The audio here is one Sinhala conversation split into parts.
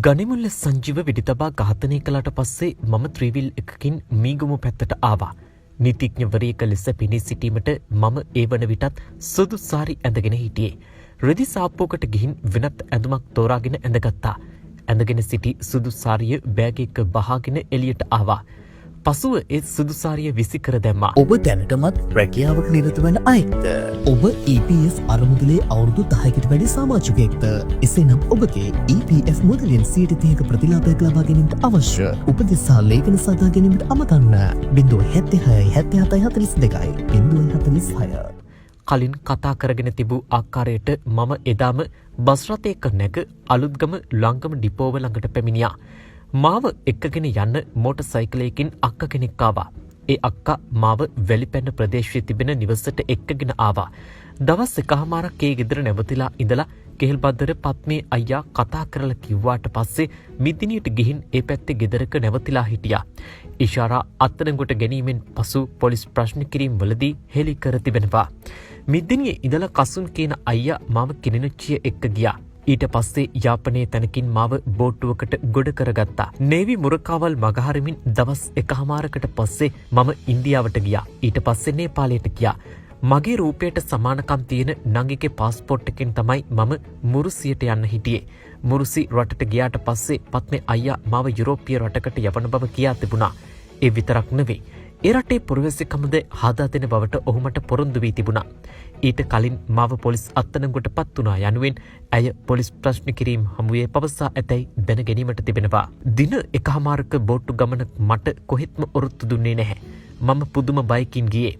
ගනිමුල්ල සංජීව වෙඩි තබා ඝාතනය කළාට පස්සේ මම ත්‍රිවිල් එකකින් මීගමු පැත්තට ආවා. නීතිඥවරයෙක් ලෙස පෙනී සිටීමට මම ඒ වන විටත් සුදු සාරි ඇඳගෙන හිටියේ. රෙදි සාප්පුවකට ගිහින් වෙනත් ඇඳුමක් තෝරාගෙන ඇඳගත්තා. ඇඳගෙන සිටි සුදු සාරිය බෑග් එක බහාගෙන එළියට ආවා. පසුව ඒ සුදු සාරිය විසි කර දැම්මා. ඔබ දැනටමත් රැකියාවක නිරත වන අයෙක්ද? ඔබ EPF අරමුදලේ අවුරුදු 10කට වැඩි සමාජිකයෙක්ද? එසේනම් ඔබගේ EPF මුදලින් 30%ක ප්‍රතිලාභයක් ලබා ගැනීමට අවශ්‍ය උපදෙස් සහ ලේඛන සාදා ගැනීමට අමතන්න 076 77 42 046. කලින් කතා කරගෙන තිබූ ආකාරයට මම එදාම බස් රථයක නැග අලුත්ගම ලංගම ඩිපෝව ළඟට පැමිණියා. මාව එක්කගෙන යන්න මෝටර් සයිකලයකින් අක්ක කෙනෙක් ආවා. ඒ අක්කා මාව වැලිපැන්න ප්‍රදේශයේ තිබෙන නිවසට එක්කගෙන ආවා. දවස් එකහමාරක් ඒ ගෙදර නැවතිලා ඉඳලා කෙහෙල්බද්දර පත්මේ අයියා කතා කරලා කිව්වාට පස්සේ මිදිනියට ගිහින් ඒ පැත්තේ ගෙදරක නැවතිලා හිටියා. ඉෂාරා අත්අඩංගුවට ගැනීමෙන් පසු පොලිස් ප්‍රශ්න කිරීම් වලදී හෙළි කර තිබෙනවා. මිදිනියේ ඉඳලා කසුන් කියන අයියා මාව කිනිනුච්චිය එක්ක ගියා. ඊට පස්සේ යාපනයේ තැනකින් මාව බෝට්ටුවකට ගොඩ කරගත්තා. නේවි මුරකාවල් මගහරමින් දවස් එකහමාරකට පස්සේ මම ඉන්දියාවට ගියා. ඊට පස්සේ නේපාලයට ගියා. මගේ රූපයට සමානකම් තියෙන නංගිගේ පාස්පෝට් එකෙන් තමයි මම මුරුසියට යන්න හිටියේ. මුරුසි රටට ගියාට පස්සේ පත්මේ අයියා මාව යුරෝපීය රටකට යවන බව කියා තිබුණා. ඒ විතරක් නෙවෙයි, ඒ රටේ පුරවැසිකමද හදා දෙන බවට ඔහු මට පොරොන්දු වී තිබුණා. ඊට කලින් මාව පොලිස් අත්අඩංගුවට පත් වුණා යනුවෙන් ඇය පොලිස් ප්‍රශ්න කිරීම් හමුවේ පවසා ඇතැයි දැන ගැනීමට තිබෙනවා. දින එකහමාරක බෝට්ටු ගමන මට කොහෙත්ම ඔරොත්තු දුන්නේ නැහැ. මම පුදුම බයකින් ගියේ.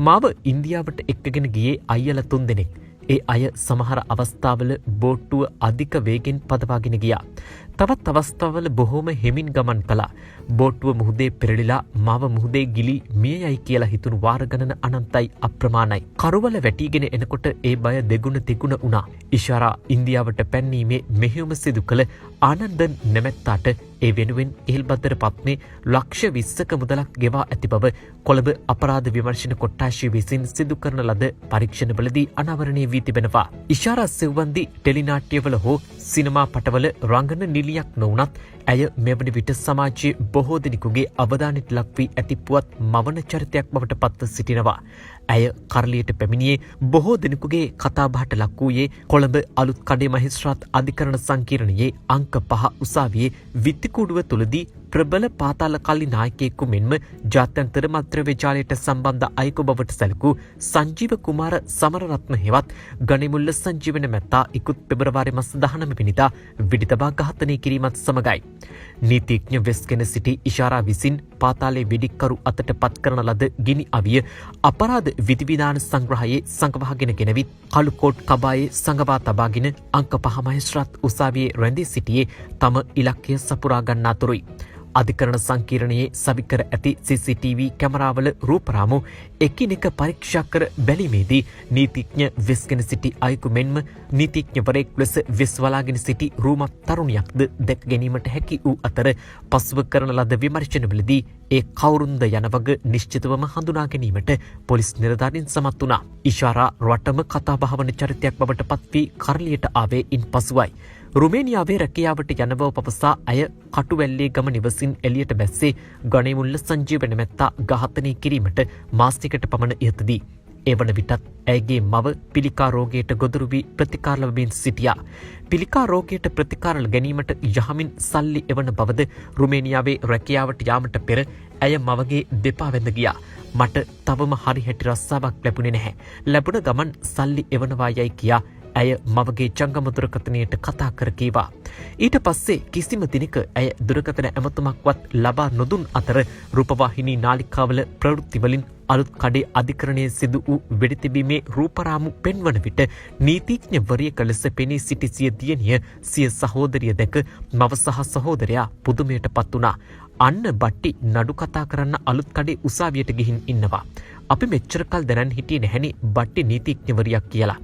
මාව ඉන්දියාවට එක්කගෙන ගියේ අයියලා තුන්දෙනෙක්. ඒ අය සමහර අවස්ථාවල බෝට්ටුව අධික වේගෙන් පදවාගෙන ගියා. තවත් අවස්ථාවල බොහෝම හෙමින් ගමන් කළා. බෝට්ටුව මුහුදේ පෙරලිලා මාව මුහුදේ ගිලී මිය යයි කියලා හිතුණු වාර ගණන අනන්තයි, අප්‍රමාණයි. කරුවල වැටීගෙන එනකොට ඒ බය දෙගුණ තිගුණ වුණා. ඉෂාරා ඉන්දියාවට පැන්නීමේ මෙහෙයුම සිදු කළ ආනන්දන් නැමැත්තාට ඒ වෙනුවෙන් කෙහෙල්බද්දර පත්මේ ලක්ෂ 20ක මුදලක් ගෙවා ඇති බව කොළඹ අපරාධ විමර්ශන කොට්ටාශය විසින් සිදු කරන ලද පරීක්ෂණවලදී අනාවරණය වී තිබෙනවා. ඉෂාරා සිව්වන්දි ටෙලිනාට්‍යවල හෝ සිනමා පටවල රංගන නිලියක් නොවුනත් ඇය මෙවන විට සමාජයේ බොහෝ දෙනෙකුගේ අවධානයට ලක් වී ඇති පුවත් මවන චරිතයක් බවට පත්ව සිටිනවා. ඇය කරලියට පැමිණියේ බොහෝ දෙනෙකුගේ කතාබහට ලක් වූයේ කොළඹ අලුත් කඩේ මහේස්ත්‍රාත් අධිකරණ සංකීර්ණයේ අංක 5 උසාවියේ විත්තිකූඩුව තුළදී ප්‍රබල පාතාල කල්ලි නායකයෙකු මෙන්ම ජාත්‍යන්තර මත්ද්‍රව්‍ය ජාලයට සම්බන්ධ අයෙකු බවට සැලකූ සංජීව කුමාර සමරරත්න හෙවත් ගනිමුල්ල සංජීව නැමැත්තා ඉකුත් පෙබරවාරි මස 19 වෙනිදා වෙඩි තබා ඝාතනය කිරීමත් සමගයි. නීතිඥ වෙස්ගෙන සිටි ඉෂාරා විසින් පාතාලේ වෙඩික්කරු අතට පත් කරන ලද ගිනි අවිය අපරාධ විධිවිධාන සංග්‍රහයේ සංගවාගෙන ගෙනවිත් කළු කෝට් කබායේ සංගවා තබාගෙන අංක 5 මහේස්ත්‍රාත් උසාවියේ රැඳී සිටියේ තම ඉලක්කය සපුරා ගන්නා තුරුයි. අධිකරණ සංකීර්ණයේ සවිකර ඇති CCTV කැමරාවල රූපරාමු එකිනෙක පරීක්ෂා කර බැලීමේදී නීතිඥ වෙස්ගෙන සිටි අයෙකු මෙන්ම නීතිඥවරයෙක් ලෙස වෙස් වලාගෙන සිටි රූමත් තරුණියක්ද දැක ගැනීමට හැකි වූ අතර, පසුව කරන ලද විමර්ශනවලදී ඒ කවුරුන්ද යන වග නිශ්චිතවම හඳුනා ගැනීමට පොලිස් නිලධාරීන් සමත් වුණා. ඉෂාරා රටම කතාබහ වන චරිතයක් බවට පත්වී කරලියට ආවේ ඉන් පසුවයි. රුමේනියාවේ රැකියාවට යන බව පවසා ඇය කටුවැල්ලේ ගම නිවසින් එළියට බැස්සේ ගණේමුල්ල සංජීව නැමැත්තා ඝාතනය කිරීමට මාසයකට පමණ ඉහතදී. ඒ වන විටත් ඇයගේ මව පිළිකා රෝගයට ගොදුරු වී ප්‍රතිකාර ලබමින් සිටියා. පිළිකා රෝගයට ප්‍රතිකාර ගැනීමට යහමින් සල්ලි එවන බවද රුමේනියාවේ රැකියාවට යාමට පෙර ඇය මවගේ දෙපා වැඳ ගියා. මට තවම හරි හැටි රස්සාවක් ලැබුණේ නැහැ. ලැබුණ ගමන් සල්ලි එවනවා යයි කියා ඇය මවගේ ජංගම දුරකථනයට කතා කර කීවා. ඊට පස්සේ කිසිම දිනක ඇය දුරකථන ඇමතුමක්වත් ලබා නොදුන් අතර රූපවාහිනී නාලිකාවල ප්‍රවෘත්ති වලින් අලුත් කඩේ අධිකරණයේ සිදු වූ වෙඩි තැබීමේ රූපරාමු පෙන්වන විට නීතිඥවරියක ලෙස පෙනී සිටි සිය දියණිය සිය සහෝදරිය දැක මව සහ සහෝදරයා පුදුමයට පත් වුණා. අන්න බට්ටි නඩු කතා කරන්න අලුත් කඩේ උසාවියට ගිහින් ඉන්නවා. අපි මෙච්චර කල් දැනන් හිටියේ නැහැනේ බට්ටි නීතිඥවරියක් කියලා.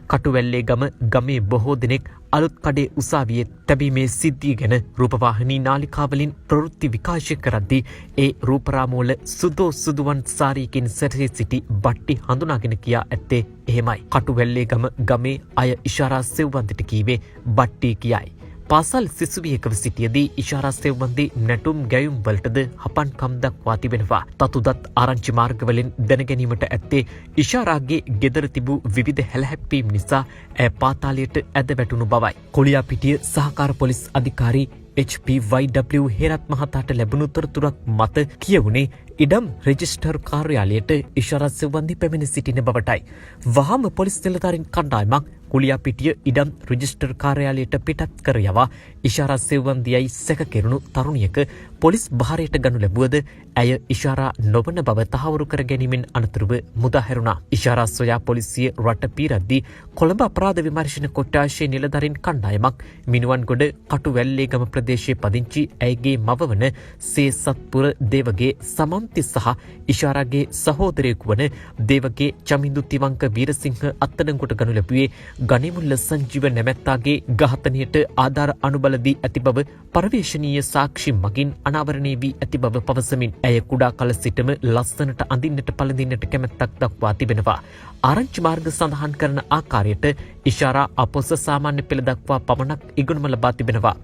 කටුවැල්ලේ ගම ගමේ බොහෝ දෙනෙක් අලුත් කඩේ උසාවියේ තැබීමේ සිද්ධිය ගැන රූපවාහිනී නාලිකාවලින් ප්‍රවෘත්ති විකාශය කරද්දී ඒ රූපරාමුවල සුදෝ සුදුවන් සාරියකින් සැරසී සිටි බට්ටි හඳුනාගෙන කියා ඇත්තේ එහෙමයි. කටුවැල්ලේ ගම ගමේ අය ඉෂාරා සෙව්වන්තිට කීවේ බට්ටි කියයි. පාසල් සිසුවියකව සිටියදී ඉෂාරා සෙව්වන්දි නැටුම් ගැයුම් වලටද හපන්කම් දක්වා තිබෙනවා. තතුදත් ආරංචි මාර්ගවලින් දැනගැනීමට ඇත්තේ ඉෂාරාගේ ගෙදර තිබූ විවිධ හැලහැප්පීම් නිසා ඇය පාතාලයට ඇද වැටුණු බවයි. කොලියාපිටිය සහකාර පොලිස් අධිකාරී HPYW Herath මහතාට ලැබුණු තොරතුරක් මත කියවුණේ ඉඩම් රෙජිස්ටර් කාර්යාලයට ඉෂාරා සෙව්වන්දි පැමිණ සිටින බවටයි. වහාම පොලිස් නිලධාරීන් කණ්ඩායමක් කුලියාපිටිය ඉඩම් රෙජිස්ටර් කාර්යාලයට පිටත් කර යවා ඉෂාරා සෙව්වන්දියයි සැක කෙරුණු තරුණියක පොලිස් භාරයට ගනු ලැබුවද ඇය ඉෂාරා නොවන බව තහවුරු කර ගැනීමෙන් අනතුරුව මුදා හැරුණා. ඉෂාරා සොයා පොලිසිය රට පීරද්දී කොළඹ අපරාධ විමර්ශන කොට්ටාශයේ නිලධාරීන් කණ්ඩායමක් මිනුවන්ගොඩ කටුවැල්ලේගම ප්‍රදේශයේ පදිංචි ඇයගේ මව වන සේ සත්පුර දේවගේ සමන්ති සහ ඉෂාරාගේ සහෝදරයෙකු වන දේවගේ චමින්දු තිවංක වීරසිංහ අත්අඩංගුවට ගනු ලැබුවේ ගනිමුල්ල සංජීව නැමැත්තාගේ ඝාතනයට ආධාර අනුබල දී ඇති බව පර්යේෂණීය සාක්ෂි මගින් අනාවරණය වී ඇති බව පවසමින් ඇය කුඩා කල සිටම ලස්සනට අඳින්නට පළඳින්නට කැමැත්තක් දක්වා තිබෙනවා. ආරංචි මාර්ග සඳහන් කරන ආකාරයට ඉෂාරා අපොස සාමාන්‍ය පෙළ දක්වා පමණක් ඉගෙනුම ලබා තිබෙනවා.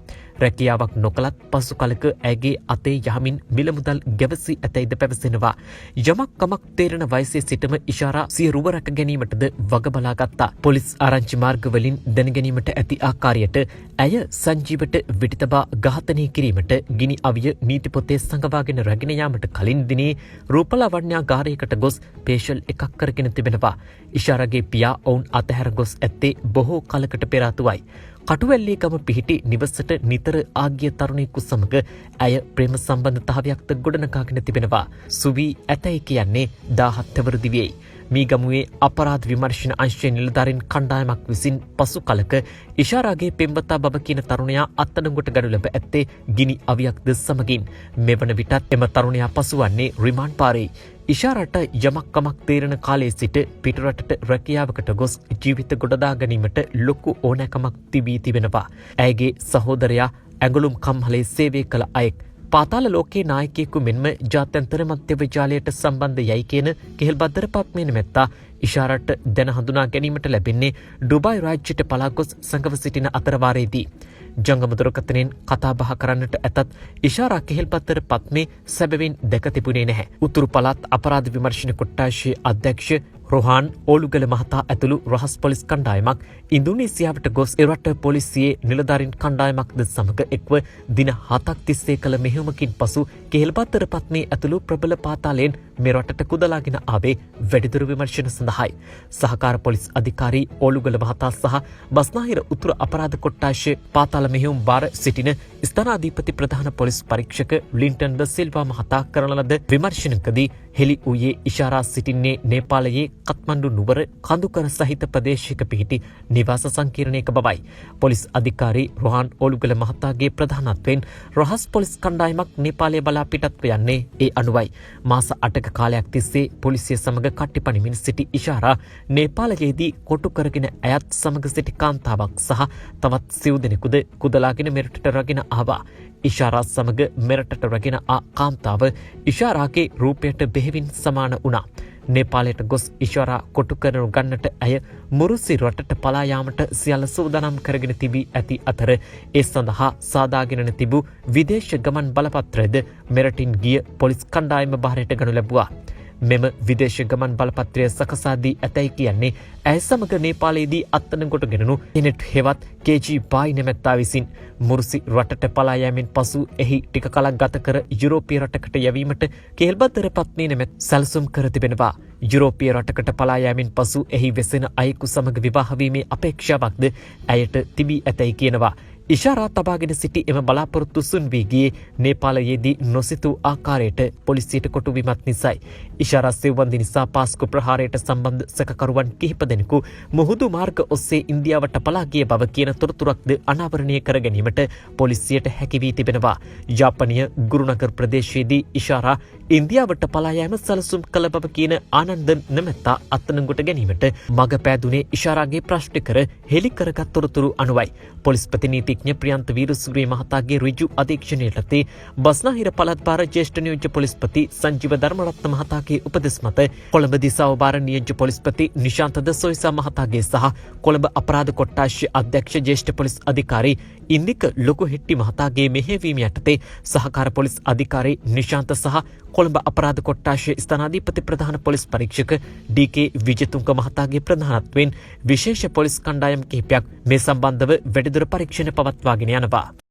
රැකියාවක් නොකලත් පසු කලක ඇගේ අතේ යහමින් මිල මුදල් ගැවසී ඇතැයිද පැවසෙනවා. යමක් කමක් තේරෙන වයසේ සිටම ඉෂාරා සිය රුව රැක ගැනීමටද වග බලාගත්තා. පොලිස් ආරංචි මාර්ගවලින් දැනගැනීමට ඇති ආකාරයට ඇය සංජීවට වෙඩි තබා ඝාතනය කිරීමට ගිනි අවිය නීති පොතේ සඟවාගෙන රැගෙන යාමට කලින් දිනේ රූපලාවන්‍යාගාරයකට ගොස් පේෂල් එකක් කරගෙන තිබෙනවා. ඉෂාරාගේ පියා ඔවුන් අතහැර ගොස් ඇත්තේ බොහෝ කලකට පෙර ආතුවයි. කටුවැල්ලේ ගම පිහිටි නිවසට නිතර ආගිය තරුණයෙකු සමග ඇය ප්‍රේම සම්බන්ධතාවයක්ද ගොඩනගාගෙන තිබෙනවා. සුවී ඇතැයි කියන්නේ 17 හැවිරිදි වියයි. මීගමුවේ අපරාධ විමර්ශන අංශයේ නිලධාරීන් කණ්ඩායමක් විසින් පසු කලක ඉෂාරාගේ පෙම්වතා බව කියන තරුණයා අත්අඩංගුවට ගනු ලැබ ඇත්තේ ගිනි අවියක්ද සමගින්. මෙවන විටත් එම තරුණයා පසුවන්නේ රිමාන්ඩ් පාරේ. ඉෂාරාට යමක් කමක් තේරෙන කාලයේ සිට පිටරටට රැකියාවකට ගොස් ජීවිත ගොඩදා ගැනීමට ලොකු ඕනෑකමක් තිබී තිබෙනවා. ඇයගේ සහෝදරයා ඇඟලුම් කම්හලේ සේවය කළ අයෙක්. පාතාල ලෝකයේ නායකයෙකු මෙන්ම ජාත්‍යන්තර මධ්‍ය ජාලයට සම්බන්ධ යයි කියන කෙහෙල්බද්දර පත්මේ නැමැත්තා ඉෂාරාට දැන හඳුනා ගැනීමට ලැබෙන්නේ ඩුබායි රාජ්‍යයට පලා ගොස් සඟව සිටින අතරවාරයේදී. ජංගම දුරකථනයෙන් කතා බහ කරන්නට ඇතත් ඉෂාරා කෙහෙල්පත්තර පත්මේ සැබවින් දැක තිබුණේ නැහැ. උතුරු පළාත් අපරාධ විමර්ශන කොට්ටාශයේ අධ්‍යක්ෂ රොහාන් ඕලුගල මහතා ඇතුළු රහස් පොලිස් කණ්ඩායමක් ඉන්දුනීසියාවට ගොස් එරට පොලිසියේ නිලධාරීන් කණ්ඩායමක්ද සමග එක්ව දින 7ක් තිස්සේ කළ මෙහෙයුමකින් පසු කෙහෙල්පත්තර පත්මේ ඇතුළු ප්‍රබල පාතාලයෙන් මේ රටට කුදලාගෙන ආවේ වැඩිදුර විමර්ශන සඳහායි. සහකාර පොලිස් අධිකාරී ඕලුගල මහතා සහ බස්නාහිර උතුර අපරාධ කොට්ටාශයේ පාතාල මෙහෙයුම් භාර සිටින ස්ථානාධිපති ප්‍රධාන පොලිස් පරීක්ෂක ලින්ටන් ද සිල්වා මහතා කරන ලද විමර්ශනකදී හෙළි වූයේ ඉෂාරා සිටින්නේ නේපාලයේ කත්මණ්ඩු නුවර කඳුකර සහිත ප්‍රදේශයක පිහිටි නිවාස සංකීර්ණයක බවයි. පොලිස් අධිකාරී රොහාන් ඕලුගල මහතාගේ ප්‍රධානත්වයෙන් රහස් පොලිස් කණ්ඩායමක් නේපාලය බලා පිටත්ව යන්නේ ඒ අනුවයි. මාස 8ක කාලයක් තිස්සේ පොලිසිය සමග කට්ටිපනිමින් සිටි ඉෂාරා නේපාලයේදී කොටු කරගෙන ඇයත් සමග සිටි කාන්තාවක් සහ තවත් සිව් දෙනෙකුද කුදලාගෙන මෙරටට රැගෙන ආවා. ඉෂාරා සමග මෙරටට රැගෙන ආ කාන්තාව ඉෂාරාගේ රූපයට බෙහෙවින් සමාන වුණා. නේපාලයට ගොස් ඉෂාරා කොටු කරනු ගන්නට ඇය මුරුසි රටට පලා යාමට සියල්ල සූදානම් කරගෙන තිබී ඇති අතර ඒ සඳහා සාදාගෙන තිබූ විදේශ ගමන් බලපත්‍රයද මෙරටින් ගිය පොලිස් කණ්ඩායම භාරයට ගනු ලැබුවා. මෙම විදේශ ගමන් බලපත්‍රය සකසා දී ඇතැයි කියන්නේ ඇය සමග නේපාලයේදී අත්අඩංගුවට ගෙනනු කෙනෙක් හෙවත් කේජී බායි නැමැත්තා විසින් මුරුසි රටට පලා යෑමෙන් පසු එහි ටික කලක් ගත කර යුරෝපීය රටකට යැවීමට කෙහෙල්බද්දර පත්මේ නැමැත් සැලසුම් කර තිබෙනවා. යුරෝපීය රටකට පලා යෑමෙන් පසු එහි වෙසෙන අයෙකු සමග විවාහ වීමේ අපේක්ෂාවක්ද ඇයට තිබී ඇතැයි කියනවා. ඉෂාරා තබාගෙන සිටි එම බලාපොරොත්තු සුන් වී ගියේ නේපාලයේදී නොසිතූ ආකාරයට පොලිසියට කොටු වීමත් නිසායි. ඉෂාරා සෙව්වන්දි නිසා පාස්කු ප්‍රහාරයට සම්බන්ධ සැකකරුවන් කිහිප දෙනෙකු මුහුදු මාර්ග ඔස්සේ ඉන්දියාවට පලා ගිය බව කියන තොරතුරක්ද අනාවරණය කර ගැනීමට පොලිසියට හැකි වී තිබෙනවා. යාපනය ගුරුනගර් ප්‍රදේශයේදී ඉෂාරා ඉන්දියාවට පලා යෑම සැලසුම් කළ බව කියන ආනන්දන් නමැත්තා අත්අඩංගුවට ගැනීමට මඟ පෑදුනේ ඉෂාරාගේ ප්‍රශ්න කර හෙළි කරගත් තොරතුරු අනුවයි. පොලිස්පති නීතිඥ ප්‍රියන්ත වීරසූරිය මහතාගේ ඍජු අධීක්ෂණය යටතේ බස්නාහිර පළාත් භාර ජ්‍යෙෂ්ඨ නියෝජ්‍ය පොලිස්පති සංජීව ධර්මරත්න මහතාගේ උපදෙස් මත කොළඹ දිසාව භාර නියෝජ්‍ය පොලිස්පති නිශාන්ත ද සොයිසා මහතාගේ සහ කොළඹ අපරාධ කොට්ටාශ අධ්‍යක්ෂ ජ්‍යෙෂ්ඨ පොලිස් අධිකාරී ඉන්දික ලොකුහෙට්ටි මහතාගේ මෙහෙයවීම යටතේ සහකාර පොලිස් අධිකාරී නිශාන්ත සහ කොළඹ අපරාධ කොට්ටාශ ස්ථානාධිපති ප්‍රධාන පොලිස් පරීක්ෂක ඩී.කේ. විජේතුංග මහතාගේ ප්‍රධානත්වයෙන් විශේෂ පොලිස් කණ්ඩායම් කිහිපයක් මේ සම්බන්ධව වැඩිදුර පරීක්ෂණ පවත්වාගෙන යනවා.